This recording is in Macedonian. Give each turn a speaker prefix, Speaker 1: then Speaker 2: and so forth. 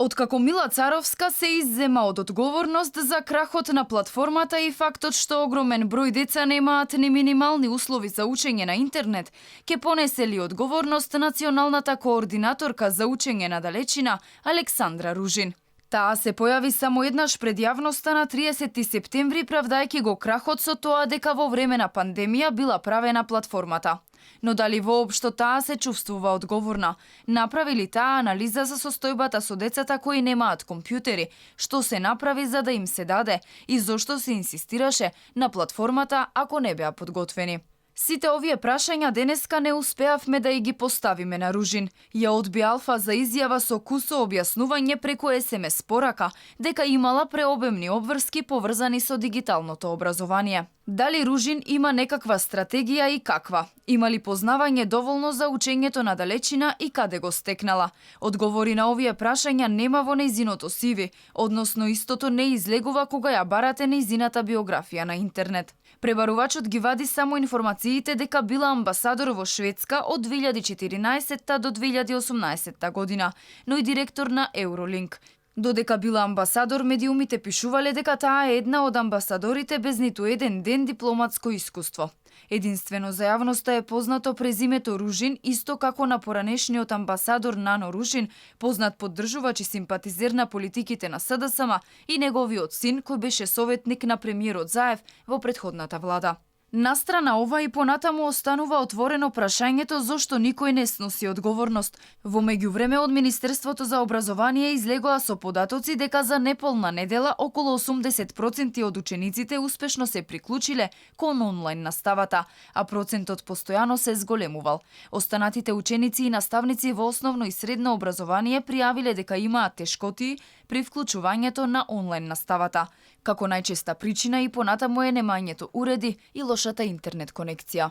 Speaker 1: Откако Мила Царовска се иззема од одговорност за крахот на платформата и фактот што огромен број деца немаат ни минимални услови за учење на интернет, ке понесе ли одговорност националната координаторка за учење на далечина Александра Ружин. Таа се појави само еднаш пред јавноста на 30 септември, правдајќи го крахот со тоа дека во време на пандемија била правена платформата. Но дали воопшто таа се чувствува одговорна? Направи ли таа анализа за состојбата со децата кои немаат компјутери? Што се направи за да им се даде? И зошто се инсистираше на платформата ако не беа подготвени? Сите овие прашања денеска не успеавме да и ги поставиме на Ружин. Ја одби Алфа за изјава со кусо објаснување преку СМС порака дека имала преобемни обврски поврзани со дигиталното образование. Дали Ружин има некаква стратегија и каква? Има ли познавање доволно за учењето на далечина и каде го стекнала? Одговори на овие прашања нема во нејзиното CV, односно истото не излегува кога ја барате нејзината биографија на интернет. Пребарувачот ги вади само информациите дека била амбасадор во Шведска од 2014 до 2018 година, но и директор на Евролинк. Додека била амбасадор, медиумите пишувале дека таа е една од амбасадорите без ниту еден ден дипломатско искуство. Единствено за јавноста е познато презимето Ружин, исто како на поранешниот амбасадор Нано Ружин, познат поддржувач и симпатизер на политиките на СДСМ и неговиот син кој беше советник на премиерот Заев во претходната влада. Настрана ова и понатаму останува отворено прашањето зошто никој не сноси одговорност. Во меѓувреме од Министерството за образование излегоа со податоци дека за неполна недела околу 80% од учениците успешно се приклучиле кон онлайн наставата, а процентот постојано се зголемувал. Останатите ученици и наставници во основно и средно образование пријавиле дека имаат тешкоти при вклучувањето на онлайн наставата. Како најчеста причина и понатаму е немањето уреди и лошата интернет конекција.